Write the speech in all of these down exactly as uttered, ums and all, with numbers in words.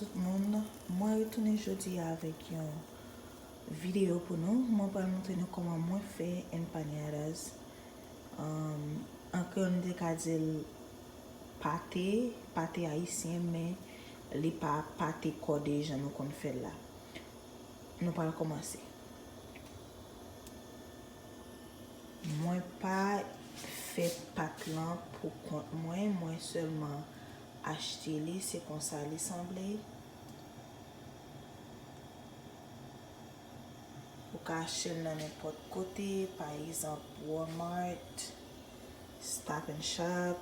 Tout moun, mwen retounen jodi a avèk yon videyo pou nou. Mwen pral montre nou kòman mwen fè empanadas. Um, an kreyòl, nou te ka di l pate, pate ayisyen, men li pa pate kòde jan nou konn fè l la. Nou pral kòmanse. Mwen pa fè pat lan pou kont mwen, mwen sèlman achte li, se konsa li sanble. Ou ka achte l nan nenpòt kote, pa egzanp, Walmart, Stop and Shop.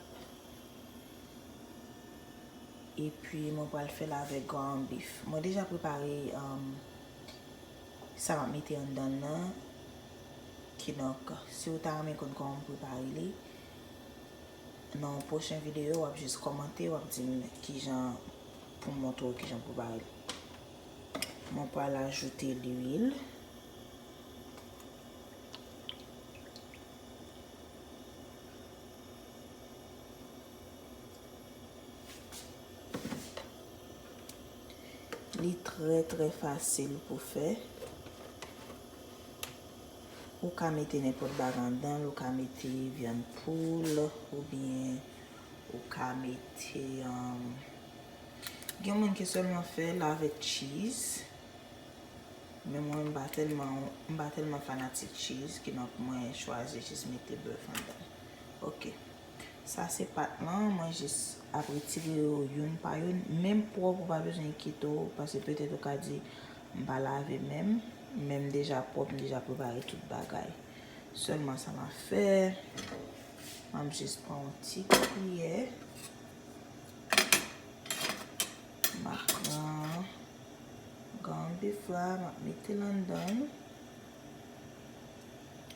Epi mwen pral fè l avèk ground beef. Mwen deja prepare, um, sa m ap mete anndan l nan. Kidonk, si w ta renmen konn kòman m prepare li, nan yon pwochen videyo, w ap jis kòmante, w ap di m kijan pou m montre w kijan pou prepare l. Mwen pral ajoute lwil. Li trè, trè fasil pou fè. Ou ka mete nenpòt bagay anndan l, ou ka mete vyann poul, oubyen ou ka mete, um, gen moun ki sèlman fè l avèk cheese. Men mwen, m pa tèlman, m pa tèlman fanatik cheese, kidonk mwen chwazi jis mete bèf anndan. Ok. Sa se pat lan, mwen jis ap retire yo youn pa youn. Men m pwòp, ou pa bezwen enkyete w, paske petèt ou ka di, "M pa lave men m." Men m deja pwòp, m deja prepare tout bagay. Sèlman sa m ap fè, m ap jis pran yon ti kiyè. M ap pran ground beef la, m ap mete l anndan l.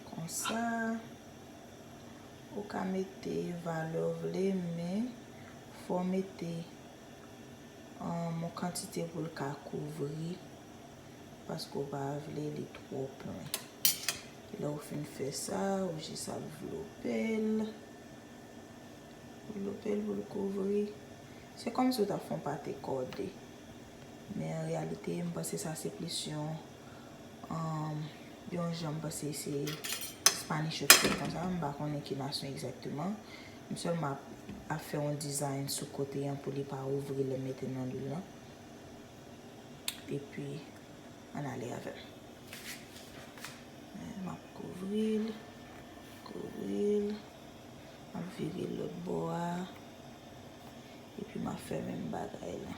Konsa, ou ka mete valè w vle, men fò w mete, um, yon kantite pou l ka kouvri, paske w pa vle li twò plen. Lè w fin fè sa, ou jis ap vlope l. Pou l, pou l kouvri. Se kòmsi w ta fè yon pate kòde. Men an reyalite, m panse sa se plis yon, um, yon jan, m panse se Spanish yo ki fè l konsa. M pa konnen ki nasyon egzakteman. M sèlman ap, ap fè yon design sou kote an pou li pa ouvri lè m mete l nan lwil lan. Epi, ann ale avè m. M ap kouvri l, kouvri l. M ap vire l lòt bò a. Epi m ap fè menm bagay la.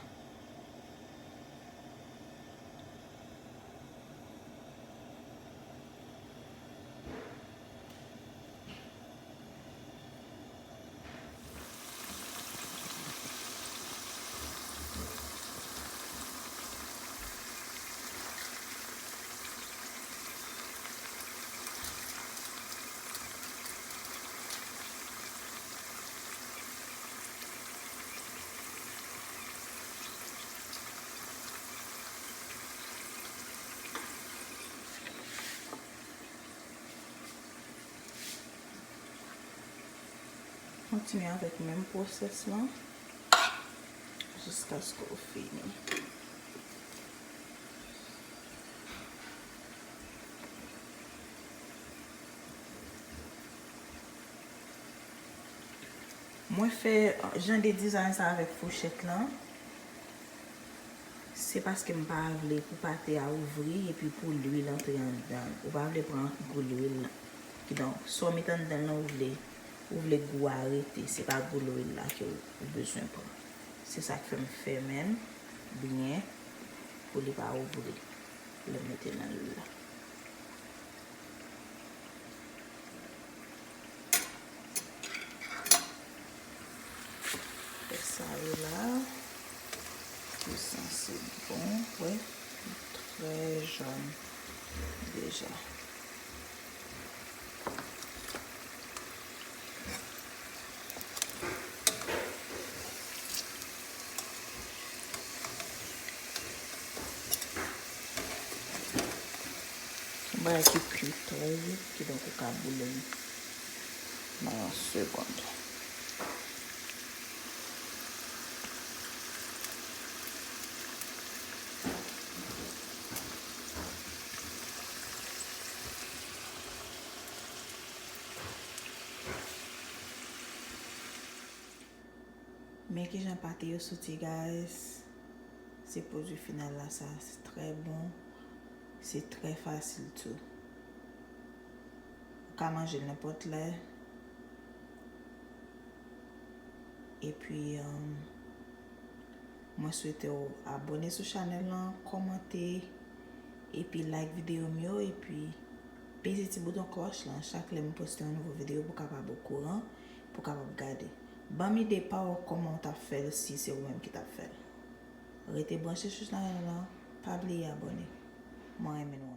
Kontinye avèk menm pwosès lan jiskaske w fini. Mwen fè jan de dizay sa avèk fouchèt lan. Se paske m pa vle pou pate a ouvri epi pou lwil antre anndan l. Ou pa vle pran gou lwil lan. Kidonk, sa w met anndan l lan, ou vle, ou vle gou a rete. Se pa gou lwil la ke w, ou bezwen pran. Se sa k fè m fèmen l byen pou li pa ouvri lè m mete l nan lwil la. Fè sa yo la, li sanse bon, wè, li trè jòn deja. Yon bagay ki kui trè vit, kidonk ou ka boule l nan yon segond. Men kijan pate yo soti, guys. Se pwodui final la sa, se trè bon, se trè fasil tou. Ou ka manje l nenpòt lè. Epi, um, mwen swete w abòne sou chanèl lan, kòmante, epi like videyo m yo, epi peze ti bouton klòch lan chak lè m poste yon nouvo videyo pou w kapab okouran, pou w kapab gade. Ban m ide pa w kòman w t ap fè l si se ou menm ki t ap fè l. Rete branche sou chanèl lan, pa bliye abòne. Mwen renmen nou.